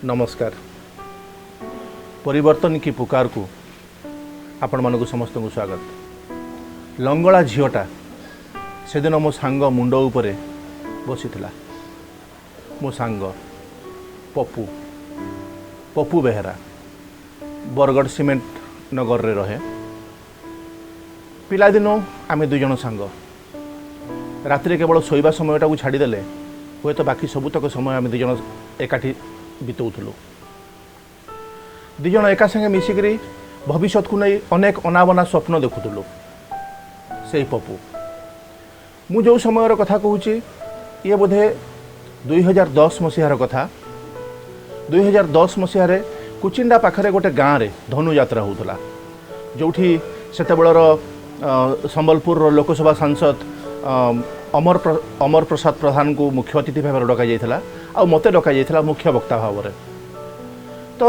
ନମସ୍କାର। ପରିବର୍ତ୍ତନ କି ପୁକାରକୁ ଆପଣମାନଙ୍କୁ ସମସ୍ତଙ୍କୁ ସ୍ୱାଗତ। ଲଙ୍ଗଳା ଝିଅଟା ସେଦିନ ମୋ ସାଙ୍ଗ ମୁଣ୍ଡ ଉପରେ ବସିଥିଲା। ମୋ ସାଙ୍ଗ ପପୁ, ପପୁ ବେହେରା, ବରଗଡ଼ ସିମେଣ୍ଟ ନଗରରେ ରହେ। ପିଲାଦିନୁ ଆମେ ଦୁଇ ଜଣ ସାଙ୍ଗ। ରାତିରେ କେବଳ ଶୋଇବା ସମୟଟାକୁ ଛାଡ଼ିଦେଲେ ହୁଏତ ବାକି ସବୁତକ ସମୟ ଆମେ ଦୁଇ ଜଣ ଏକାଠି ବିତାଉଥିଲୁ। ଦୁଇ ଜଣ ଏକା ସାଙ୍ଗେ ମିଶିକରି ଭବିଷ୍ୟତକୁ ନେଇ ଅନେକ ଅନାବନା ସ୍ୱପ୍ନ ଦେଖୁଥିଲୁ। ସେଇ ପପୁ, ମୁଁ ଯେଉଁ ସମୟର କଥା କହୁଛି, ଇଏ ବୋଧେ 2010 ମସିହାର କଥା। 2010 ମସିହାରେ କୁଚିଣ୍ଡା ପାଖରେ ଗୋଟେ ଗାଁରେ ଧନୁଯାତ୍ରା ହେଉଥିଲା, ଯେଉଁଠି ସେତେବେଳର ସମ୍ବଲପୁରର ଲୋକସଭା ସାଂସଦ ଅମର ପ୍ରସାଦ ପ୍ରଧାନଙ୍କୁ ମୁଖ୍ୟ ଅତିଥି ଭାବରେ ଡକାଯାଇଥିଲା ଆଉ ମୋତେ ଡକାଯାଇଥିଲା ମୁଖ୍ୟ ବକ୍ତା ଭାବରେ। ତ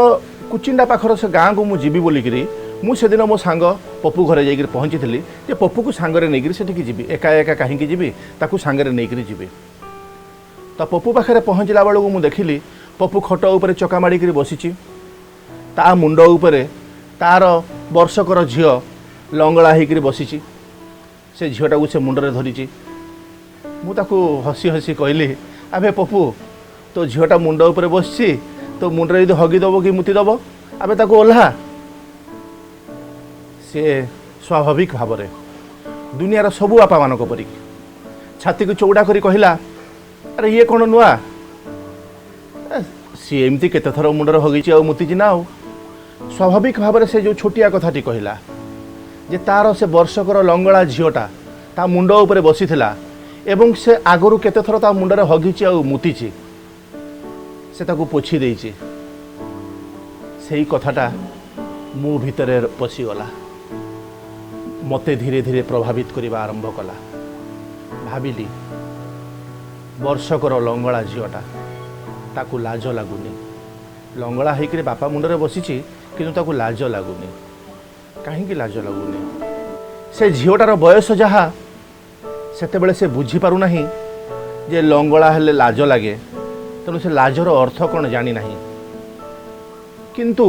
କୁଚିଣ୍ଡା ପାଖର ସେ ଗାଁକୁ ମୁଁ ଯିବି ବୋଲିକିରି ମୁଁ ସେଦିନ ମୋ ସାଙ୍ଗ ପପୁ ଘରେ ଯାଇକରି ପହଞ୍ଚିଥିଲି ଯେ ପପୁକୁ ସାଙ୍ଗରେ ନେଇକରି ସେଠିକି ଯିବି, ଏକା ଏକା କାହିଁକି ଯିବି, ତାକୁ ସାଙ୍ଗରେ ନେଇକରି ଯିବି। ତ ପପୁ ପାଖରେ ପହଞ୍ଚିଲା ବେଳକୁ ମୁଁ ଦେଖିଲି ପପୁ ଖଟ ଉପରେ ଚକା ମାଡ଼ିକିରି ବସିଛି। ତା ମୁଣ୍ଡ ଉପରେ ତାର ବର୍ଷକର ଝିଅ ଲଙ୍ଗଳା ହେଇକିରି ବସିଛି। ସେ ଝିଅଟାକୁ ସେ ମୁଣ୍ଡରେ ଧରିଛି। ମୁଁ ତାକୁ ହସି ହସି କହିଲି, ଆବେ ପପୁ, ତୋ ଝିଅଟା ମୁଣ୍ଡ ଉପରେ ବସିଛି, ତୋ ମୁଣ୍ଡରେ ଯଦି ହଗି ଦେବ କି ମୁତି ଦେବ, ଆବେ ତାକୁ ଓହ୍ଲା। ସିଏ ସ୍ୱାଭାବିକ ଭାବରେ ଦୁନିଆର ସବୁ ବାପାମାନଙ୍କ ପରିକି ଛାତିକୁ ଚଉଡ଼ା କରି କହିଲା, ଆରେ ଇଏ କ'ଣ ନୂଆ, ସିଏ ଏମିତି କେତେଥର ମୁଣ୍ଡରେ ହଗିଛି ଆଉ ମୁତିଛି ନା ଆଉ। ସ୍ୱାଭାବିକ ଭାବରେ ସେ ଯେଉଁ ଛୋଟିଆ କଥାଟି କହିଲା ଯେ ତାର ସେ ବର୍ଷକର ଲଙ୍ଗଳା ଝିଅଟା ତା ମୁଣ୍ଡ ଉପରେ ବସିଥିଲା ଏବଂ ସେ ଆଗରୁ କେତେଥର ତା ମୁଣ୍ଡରେ ହଗିଛି ଆଉ ମୁତିଛି, ସେ ତାକୁ ପୋଛି ଦେଇଛି, ସେଇ କଥାଟା ମୋ ଭିତରେ ପଶିଗଲା, ମୋତେ ଧୀରେ ଧୀରେ ପ୍ରଭାବିତ କରିବା ଆରମ୍ଭ କଲା। ଭାବିଲି ବର୍ଷକର ଲଙ୍ଗଳା ଝିଅଟା, ତାକୁ ଲାଜ ଲାଗୁନି, ଲଙ୍ଗଳା ହେଇକରି ବାପା ମୁଣ୍ଡରେ ବସିଛି କିନ୍ତୁ ତାକୁ ଲାଜ ଲାଗୁନି। କାହିଁକି ଲାଜ ଲାଗୁନି? ସେ ଝିଅଟାର ବୟସ ଯାହା, ସେତେବେଳେ ସେ ବୁଝିପାରୁନାହିଁ ଯେ ଲଙ୍ଗଳା ହେଲେ ଲାଜ ଲାଗେ, ତେଣୁ ସେ ଲାଜର ଅର୍ଥ କ'ଣ ଜାଣିନାହିଁ। କିନ୍ତୁ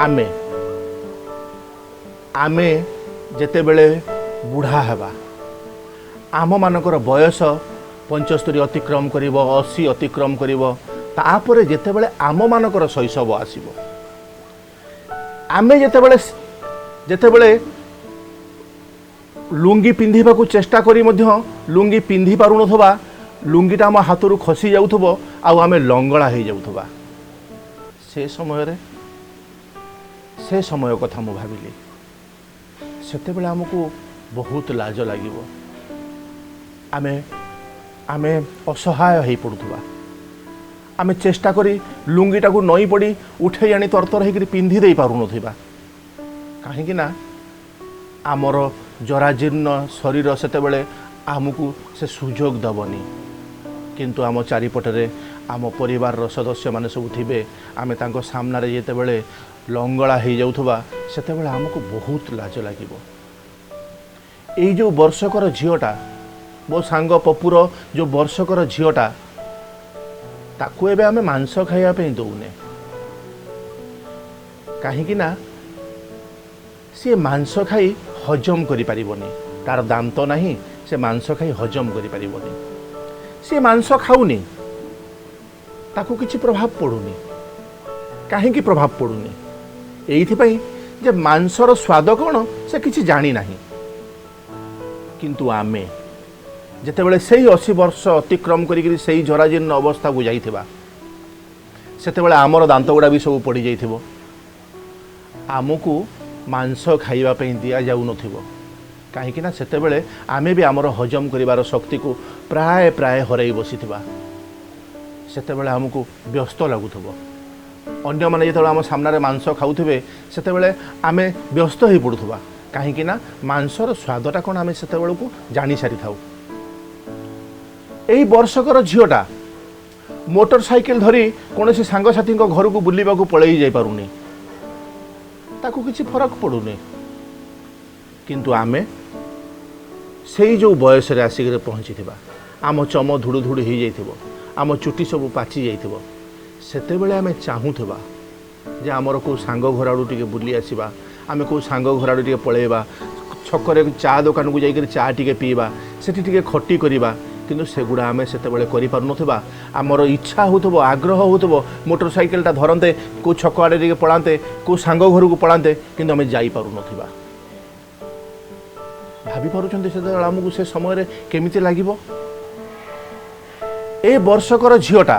ଆମେ ଯେତେବେଳେ ବୁଢ଼ା ହେବା, ଆମମାନଙ୍କର ବୟସ 75 ଅତିକ୍ରମ କରିବ, 80 ଅତିକ୍ରମ କରିବ, ତାପରେ ଯେତେବେଳେ ଆମମାନଙ୍କର ଶୈଶବ ଆସିବ, ଆମେ ଯେତେବେଳେ ଲୁଙ୍ଗି ପିନ୍ଧିବାକୁ ଚେଷ୍ଟା କରି ମଧ୍ୟ ଲୁଙ୍ଗି ପିନ୍ଧି ପାରୁନଥିବା, ଲୁଙ୍ଗିଟା ଆମ ହାତରୁ ଖସି ଯାଉଥିବ ଆଉ ଆମେ ଲଙ୍ଗଳା ହେଇଯାଉଥିବା, ସେ ସମୟରେ, ସେ ସମୟ କଥା ମୁଁ ଭାବିଲି। ସେତେବେଳେ ଆମକୁ ବହୁତ ଲାଜ ଲାଗିବ, ଆମେ ଅସହାୟ ହେଇପଡ଼ୁଥିବା, ଆମେ ଚେଷ୍ଟା କରି ଲୁଙ୍ଗିଟାକୁ ନଇଁ ପଡ଼ି ଉଠେଇ ଆଣି ତରତର ହେଇକରି ପିନ୍ଧି ଦେଇ ପାରୁନଥିବା, କାହିଁକି ନା ଆମର ଜରାଜୀର୍ଣ୍ଣ ଶରୀର ସେତେବେଳେ ଆମକୁ ସେ ସୁଯୋଗ ଦେବନି। କିନ୍ତୁ ଆମ ଚାରିପଟରେ ଆମ ପରିବାରର ସଦସ୍ୟମାନେ ସବୁ ଥିବେ, ଆମେ ତାଙ୍କ ସାମ୍ନାରେ ଯେତେବେଳେ ଲଙ୍ଗଳା ହେଇଯାଉଥିବା ସେତେବେଳେ ଆମକୁ ବହୁତ ଲାଜ ଲାଗିବ। ଏଇ ଯେଉଁ ବର୍ଷକର ଝିଅଟା, ମୋ ସାଙ୍ଗ ପପୁର ଯେଉଁ ବର୍ଷକର ଝିଅଟା, ତାକୁ ଏବେ ଆମେ ମାଂସ ଖାଇବା ପାଇଁ ଦଉନେ, କାହିଁକି ନା ସିଏ ମାଂସ ଖାଇ ହଜମ କରିପାରିବନି, ତାର ଦାନ୍ତ ନାହିଁ, ସେ ମାଂସ ଖାଇ ହଜମ କରିପାରିବନି। ସିଏ ମାଂସ ଖାଉନି, ତାକୁ କିଛି ପ୍ରଭାବ ପଡ଼ୁନି। କାହିଁକି ପ୍ରଭାବ ପଡ଼ୁନି? ଏଇଥିପାଇଁ ଯେ ମାଂସର ସ୍ୱାଦ କ'ଣ ସେ କିଛି ଜାଣିନାହିଁ। କିନ୍ତୁ ଆମେ ଯେତେବେଳେ ସେଇ 80 ବର୍ଷ ଅତିକ୍ରମ କରିକିରି ସେଇ ଜରାଜୀର୍ଣ୍ଣ ଅବସ୍ଥାକୁ ଯାଇଥିବା, ସେତେବେଳେ ଆମର ଦାନ୍ତ ଗୁଡ଼ା ବି ସବୁ ପଡ଼ିଯାଇଥିବ, ଆମକୁ ମାଂସ ଖାଇବା ପାଇଁ ଦିଆଯାଉନଥିବ, କାହିଁକି ନା ସେତେବେଳେ ଆମେ ବି ଆମର ହଜମ କରିବାର ଶକ୍ତିକୁ ପ୍ରାୟ ପ୍ରାୟ ହରାଇ ବସିଥିବା। ସେତେବେଳେ ଆମକୁ ବ୍ୟସ୍ତ ଲାଗୁଥିବ। ଅନ୍ୟମାନେ ଯେତେବେଳେ ଆମ ସାମ୍ନାରେ ମାଂସ ଖାଉଥିବେ ସେତେବେଳେ ଆମେ ବ୍ୟସ୍ତ ହେଇପଡ଼ୁଥିବା, କାହିଁକି ନା ମାଂସର ସ୍ୱାଦଟା କ'ଣ ଆମେ ସେତେବେଳକୁ ଜାଣିସାରିଥାଉ। ଏଇ ବର୍ଷକର ଝିଅଟା ମୋଟର ସାଇକେଲ ଧରି କୌଣସି ସାଙ୍ଗସାଥୀଙ୍କ ଘରକୁ ବୁଲିବାକୁ ପଳେଇ ଯାଇପାରୁନି, ତାକୁ କିଛି ଫରକ ପଡ଼ୁନି। କିନ୍ତୁ ଆମେ ସେଇ ଯେଉଁ ବୟସରେ ଆସିକରି ପହଞ୍ଚିଥିବା, ଆମ ଚମ ଧୁଡ଼ୁ ଧୁଡ଼ୁ ହେଇଯାଇଥିବ, ଆମ ଚୁଟି ସବୁ ପାଚି ଯାଇଥିବ, ସେତେବେଳେ ଆମେ ଚାହୁଁଥିବା ଯେ ଆମର କେଉଁ ସାଙ୍ଗ ଘର ଆଡ଼ୁ ଟିକେ ବୁଲି ଆସିବା, ଆମେ କେଉଁ ସାଙ୍ଗ ଘର ଆଡ଼ୁ ଟିକେ ପଳେଇବା, ଛକରେ ଚା ଦୋକାନକୁ ଯାଇକରି ଚା ଟିକେ ପିଇବା, ସେଠି ଟିକେ ଖଟି କରିବା, କିନ୍ତୁ ସେଗୁଡ଼ା ଆମେ ସେତେବେଳେ କରିପାରୁନଥିବା। ଆମର ଇଚ୍ଛା ହେଉଥିବ, ଆଗ୍ରହ ହେଉଥିବ, ମୋଟର ସାଇକେଲଟା ଧରନ୍ତେ, କେଉଁ ଛକ ଆଡ଼େ ଟିକେ ପଳାନ୍ତେ, କେଉଁ ସାଙ୍ଗ ଘରକୁ ପଳାନ୍ତେ, କିନ୍ତୁ ଆମେ ଯାଇପାରୁନଥିବା। ଭାବିପାରୁଛନ୍ତି ସେତେବେଳେ ଆମକୁ ସେ ସମୟରେ କେମିତି ଲାଗିବ? ଏ ବର୍ଷକର ଝିଅଟା,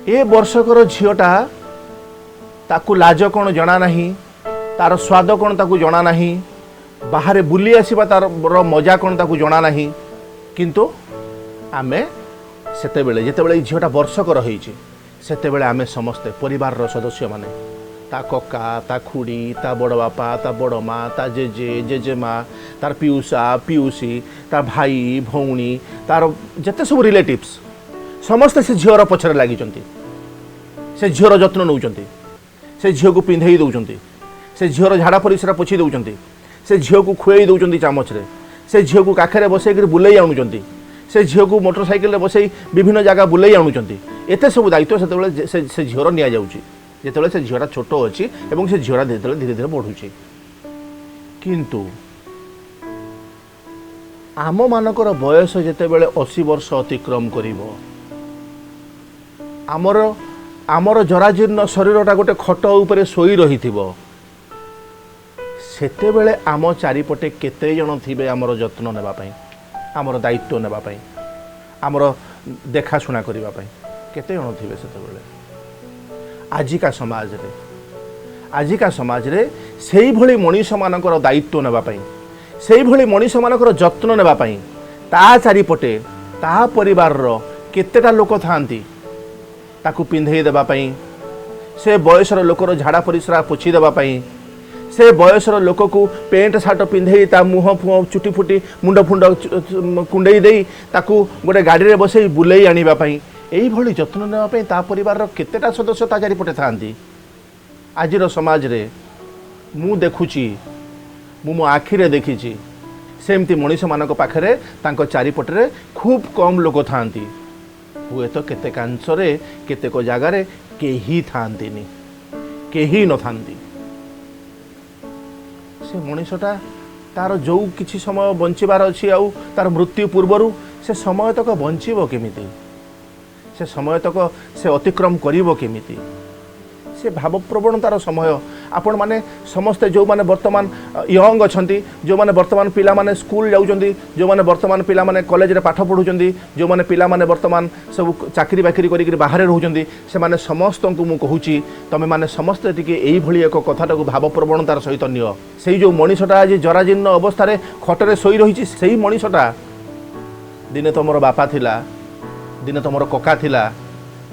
ଏ ବର୍ଷକର ଝିଅଟା, ତାକୁ ଲାଜ କ'ଣ ଜଣା ନାହିଁ, ତାର ସ୍ୱାଦ କ'ଣ ତାକୁ ଜଣା ନାହିଁ, ବାହାରେ ବୁଲି ଆସିବା ତାର ମଜା କ'ଣ ତାକୁ ଜଣା ନାହିଁ। କିନ୍ତୁ ଆମେ ସେତେବେଳେ, ଯେତେବେଳେ ଏଇ ଝିଅଟା ବର୍ଷକର ହେଇଛି, ସେତେବେଳେ ଆମେ ସମସ୍ତେ ପରିବାରର ସଦସ୍ୟମାନେ, ତା କକା, ତା ଖୁଡ଼ି, ତା ବଡ଼ ବାପା, ତା ବଡ଼ ମା, ତା ଜେଜେ, ଜେଜେମା, ତାର ପିଉସା, ପିଉସୀ, ତା ଭାଇ ଭଉଣୀ, ତାର ଯେତେ ସବୁ ରିଲେଟିଭ୍ସ, ସମସ୍ତେ ସେ ଝିଅର ପଛରେ ଲାଗିଛନ୍ତି, ସେ ଝିଅର ଯତ୍ନ ନେଉଛନ୍ତି, ସେ ଝିଅକୁ ପିନ୍ଧେଇ ଦେଉଛନ୍ତି, ସେ ଝିଅର ଝାଡ଼ା ପରିସ୍ରା ପୋଛି ଦେଉଛନ୍ତି, ସେ ଝିଅକୁ ଖୁଆଇ ଦେଉଛନ୍ତି ଚାମଚରେ, ସେ ଝିଅକୁ କାଖରେ ବସେଇକରି ବୁଲେଇ ଆଣୁଛନ୍ତି, ସେ ଝିଅକୁ ମୋଟର ସାଇକେଲରେ ବସେଇ ବିଭିନ୍ନ ଜାଗା ବୁଲେଇ ଆଣୁଛନ୍ତି। ଏତେ ସବୁ ଦାୟିତ୍ୱ ସେତେବେଳେ ସେ ଝିଅର ନିଆଯାଉଛି, ଯେତେବେଳେ ସେ ଝିଅଟା ଛୋଟ ଅଛି ଏବଂ ସେ ଝିଅଟା ଯେତେବେଳେ ଧୀରେ ଧୀରେ ବଢ଼ୁଛି। କିନ୍ତୁ ଆମମାନଙ୍କର ବୟସ ଯେତେବେଳେ 80 ବର୍ଷ ଅତିକ୍ରମ କରିବ, ଆମର ଜରାଜୀର୍ଣ୍ଣ ଶରୀରଟା ଗୋଟେ ଖଟ ଉପରେ ଶୋଇ ରହିଥିବ, ସେତେବେଳେ ଆମ ଚାରିପଟେ କେତେ ଜଣ ଥିବେ ଆମର ଯତ୍ନ ନେବା ପାଇଁ, ଆମର ଦାୟିତ୍ୱ ନେବା ପାଇଁ, ଆମର ଦେଖାଶୁଣା କରିବା ପାଇଁ, କେତେ ଜଣ ଥିବେ ସେତେବେଳେ? ଆଜିକା ସମାଜରେ ସେଇଭଳି ମଣିଷମାନଙ୍କର ଦାୟିତ୍ୱ ନେବା ପାଇଁ, ସେଇଭଳି ମଣିଷମାନଙ୍କର ଯତ୍ନ ନେବା ପାଇଁ ତା ଚାରିପଟେ ତା ପରିବାରର କେତେଟା ଲୋକ ଥାଆନ୍ତି ତାକୁ ପିନ୍ଧେଇ ଦେବା ପାଇଁ, ସେ ବୟସର ଲୋକର ଝାଡ଼ା ପରିସ୍ରା ପୋଛି ଦେବା ପାଇଁ, ସେ ବୟସର ଲୋକକୁ ପ୍ୟାଣ୍ଟ ସାର୍ଟ ପିନ୍ଧେଇ ତା ମୁହଁ ଫୁହଁ ଚୁଟି ଫୁଟି ମୁଣ୍ଡ ଫୁଣ୍ଡ କୁଣ୍ଡେଇ ଦେଇ ତାକୁ ଗୋଟେ ଗାଡ଼ିରେ ବସେଇ ବୁଲେଇ ଆଣିବା ପାଇଁ, ଏଇଭଳି ଯତ୍ନ ନେବା ପାଇଁ ତା ପରିବାରର କେତେଟା ସଦସ୍ୟ ତା ଚାରିପଟେ ଥାଆନ୍ତି? ଆଜିର ସମାଜରେ ମୁଁ ଦେଖୁଛି, ମୁଁ ମୋ ଆଖିରେ ଦେଖିଛି, ସେମିତି ମଣିଷମାନଙ୍କ ପାଖରେ ତାଙ୍କ ଚାରିପଟରେ ଖୁବ୍ କମ୍ ଲୋକ ଥାଆନ୍ତି। ହୁଏତ କେତେକାଂଶରେ କେତେକ ଜାଗାରେ କେହି ଥାଆନ୍ତିନି, କେହି ନଥାନ୍ତି। ସେ ମଣିଷଟା ତାର ଯେଉଁ କିଛି ସମୟ ବଞ୍ଚିବାର ଅଛି ଆଉ ତାର ମୃତ୍ୟୁ ପୂର୍ବରୁ ସେ ସମୟ ତକ ବଞ୍ଚିବ କେମିତି, ସେ ସମୟ ତକ ସେ ଅତିକ୍ରମ କରିବ କେମିତି, ସେ ଭାବପ୍ରବଣତାର ସମୟ। ଆପଣମାନେ ସମସ୍ତେ ଯେଉଁମାନେ ବର୍ତ୍ତମାନ ୟଙ୍ଗ ଅଛନ୍ତି, ଯେଉଁମାନେ ବର୍ତ୍ତମାନ ପିଲାମାନେ ସ୍କୁଲ ଯାଉଛନ୍ତି, ଯେଉଁମାନେ ବର୍ତ୍ତମାନ ପିଲାମାନେ କଲେଜରେ ପାଠ ପଢ଼ୁଛନ୍ତି, ଯେଉଁମାନେ ପିଲାମାନେ ବର୍ତ୍ତମାନ ସବୁ ଚାକିରି ବାକିରି କରିକିରି ବାହାରେ ରହୁଛନ୍ତି, ସେମାନେ ସମସ୍ତଙ୍କୁ ମୁଁ କହୁଛି, ତୁମେମାନେ ସମସ୍ତେ ଟିକେ ଏଇଭଳି ଏକ କଥାଟାକୁ ଭାବପ୍ରବଣତାର ସହିତ ନିଅ। ସେଇ ଯେଉଁ ମଣିଷଟା ଆଜି ଜରାଜୀର୍ଣ୍ଣ ଅବସ୍ଥାରେ ଖଟରେ ଶୋଇ ରହିଛି, ସେଇ ମଣିଷଟା ଦିନେ ତୁମର ବାପା ଥିଲା, ଦିନେ ତୁମର କକା ଥିଲା,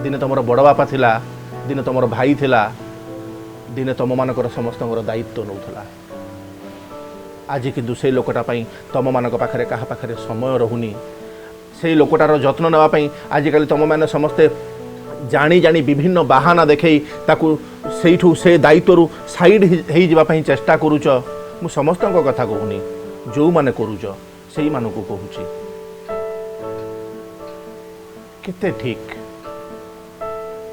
ଦିନେ ତୁମର ବଡ଼ ବାପା ଥିଲା, ଦିନେ ତୁମର ଭାଇ ଥିଲା, ଦିନେ ତୁମମାନଙ୍କର ସମସ୍ତଙ୍କର ଦାୟିତ୍ୱ ନେଉଥିଲା। ଆଜି କିନ୍ତୁ ସେଇ ଲୋକଟା ପାଇଁ ତୁମମାନଙ୍କ ପାଖରେ କାହା ପାଖରେ ସମୟ ରହୁନି। ସେଇ ଲୋକଟାର ଯତ୍ନ ନେବା ପାଇଁ ଆଜିକାଲି ତୁମମାନେ ସମସ୍ତେ ଜାଣି ଜାଣି ବିଭିନ୍ନ ବାହାନା ଦେଖେଇ ତାକୁ ସେଇଠୁ ସେ ଦାୟିତ୍ୱରୁ ସାଇଡ଼୍ ହେଇଯିବା ପାଇଁ ଚେଷ୍ଟା କରୁଛ। ମୁଁ ସମସ୍ତଙ୍କ କଥା କହୁନି, ଯେଉଁମାନେ କରୁଛ ସେଇମାନଙ୍କୁ କହୁଛି। କେତେ ଠିକ୍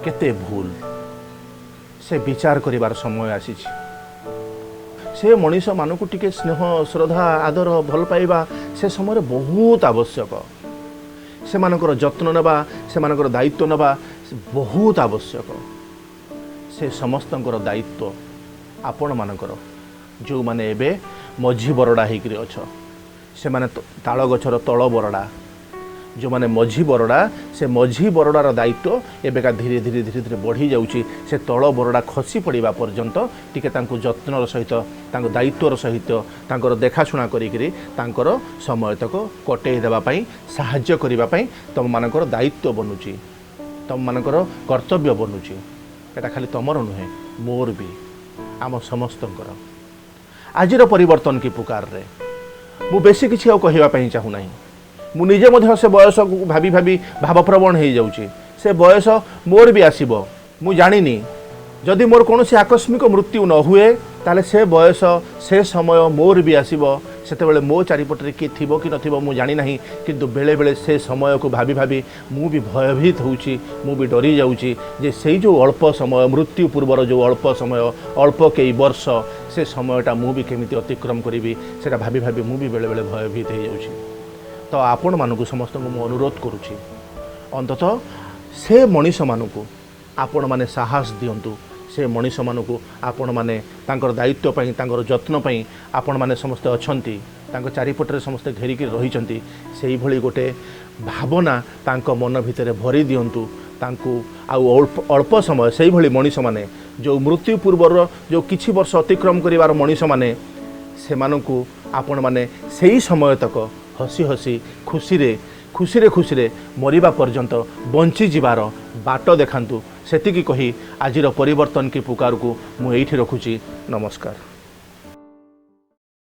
କେତେ ଭୁଲ ସେ ବିଚାର କରିବାର ସମୟ ଆସିଛି। ସେ ମଣିଷମାନଙ୍କୁ ଟିକେ ସ୍ନେହ, ଶ୍ରଦ୍ଧା, ଆଦର, ଭଲ ପାଇବା ସେ ସମୟରେ ବହୁତ ଆବଶ୍ୟକ। ସେମାନଙ୍କର ଯତ୍ନ ନେବା, ସେମାନଙ୍କର ଦାୟିତ୍ୱ ନେବା ବହୁତ ଆବଶ୍ୟକ। ସେ ସମସ୍ତଙ୍କର ଦାୟିତ୍ୱ ଆପଣମାନଙ୍କର, ଯେଉଁମାନେ ଏବେ ମଝି ବରଡ଼ା ହେଇକରି ଅଛ, ସେମାନେ ତାଳ ଗଛର ତଳ ବରଡ଼ା। ଯେଉଁମାନେ ମଝି ବରଡ଼ା, ସେ ମଝି ବରଡ଼ାର ଦାୟିତ୍ୱ ଏବେକା ଧୀରେ ଧୀରେ ଧୀରେ ଧୀରେ ବଢ଼ିଯାଉଛି। ସେ ତଳ ବରଡ଼ା ଖସି ପଡ଼ିବା ପର୍ଯ୍ୟନ୍ତ ଟିକେ ତାଙ୍କୁ ଯତ୍ନର ସହିତ, ତାଙ୍କ ଦାୟିତ୍ୱର ସହିତ ତାଙ୍କର ଦେଖାଶୁଣା କରିକିରି ତାଙ୍କର ସମୟ ତକ କଟେଇ ଦେବା ପାଇଁ, ସାହାଯ୍ୟ କରିବା ପାଇଁ ତୁମମାନଙ୍କର ଦାୟିତ୍ୱ ବନୁଛି, ତୁମମାନଙ୍କର କର୍ତ୍ତବ୍ୟ ବନୁଛି। ଏଇଟା ଖାଲି ତୁମର ନୁହେଁ, ମୋର ବି, ଆମ ସମସ୍ତଙ୍କର। ଆଜିର ପରିବର୍ତ୍ତନ କି ପୁକାରରେ ମୁଁ ବେଶୀ କିଛି ଆଉ କହିବା ପାଇଁ ଚାହୁଁନାହିଁ। ମୁଁ ନିଜେ ମଧ୍ୟ ସେ ବୟସକୁ ଭାବି ଭାବି ଭାବପ୍ରବଣ ହେଇଯାଉଛି। ସେ ବୟସ ମୋର ବି ଆସିବ, ମୁଁ ଜାଣିନି। ଯଦି ମୋର କୌଣସି ଆକସ୍ମିକ ମୃତ୍ୟୁ ନ ହୁଏ, ତାହେଲେ ସେ ବୟସ, ସେ ସମୟ ମୋର ବି ଆସିବ। ସେତେବେଳେ ମୋ ଚାରିପଟରେ କିଏ ଥିବ କି ନଥିବ ମୁଁ ଜାଣିନାହିଁ, କିନ୍ତୁ ବେଳେବେଳେ ସେ ସମୟକୁ ଭାବି ଭାବି ମୁଁ ବି ଭୟଭୀତ ହେଉଛି, ମୁଁ ବି ଡରି ଯାଉଛି ଯେ ସେଇ ଯେଉଁ ଅଳ୍ପ ସମୟ, ମୃତ୍ୟୁ ପୂର୍ବର ଯେଉଁ ଅଳ୍ପ ସମୟ, ଅଳ୍ପ କେଇ ବର୍ଷ, ସେ ସମୟଟା ମୁଁ ବି କେମିତି ଅତିକ୍ରମ କରିବି, ସେଇଟା ଭାବି ଭାବି ମୁଁ ବି ବେଳେବେଳେ ଭୟଭୀତ ହେଇଯାଉଛି। ତ ଆପଣମାନଙ୍କୁ ସମସ୍ତଙ୍କୁ ମୁଁ ଅନୁରୋଧ କରୁଛି, ଅନ୍ତତଃ ସେ ମଣିଷମାନଙ୍କୁ ଆପଣମାନେ ସାହସ ଦିଅନ୍ତୁ। ସେ ମଣିଷମାନଙ୍କୁ ଆପଣମାନେ ତାଙ୍କର ଦାୟିତ୍ୱ ପାଇଁ, ତାଙ୍କର ଯତ୍ନ ପାଇଁ ଆପଣମାନେ ସମସ୍ତେ ଅଛନ୍ତି, ତାଙ୍କ ଚାରିପଟରେ ସମସ୍ତେ ଘେରିକି ରହିଛନ୍ତି। ସେଇଭଳି ଗୋଟେ ଭାବନା ତାଙ୍କ ମନ ଭିତରେ ଭରି ଦିଅନ୍ତୁ। ତାଙ୍କୁ ଆଉ ଅଳ୍ପ ଅଳ୍ପ ସମୟ, ସେଇଭଳି ମଣିଷମାନେ ଯେଉଁ ମୃତ୍ୟୁ ପୂର୍ବର ଯେଉଁ କିଛି ବର୍ଷ ଅତିକ୍ରମ କରିବାର ମଣିଷମାନେ, ସେମାନଙ୍କୁ ଆପଣମାନେ ସେଇ ସମୟ ତକ ହସି ହସି ଖୁସିରେ ଖୁସିରେ ଖୁସିରେ ମରିବା ପର୍ଯ୍ୟନ୍ତ ବଞ୍ଚିଯିବାର ବାଟ ଦେଖାନ୍ତୁ। ସେତିକି କହି ଆଜିର ପରିବର୍ତ୍ତନ କି ପୁକାରକୁ ମୁଁ ଏଇଠି ରଖୁଛି। ନମସ୍କାର।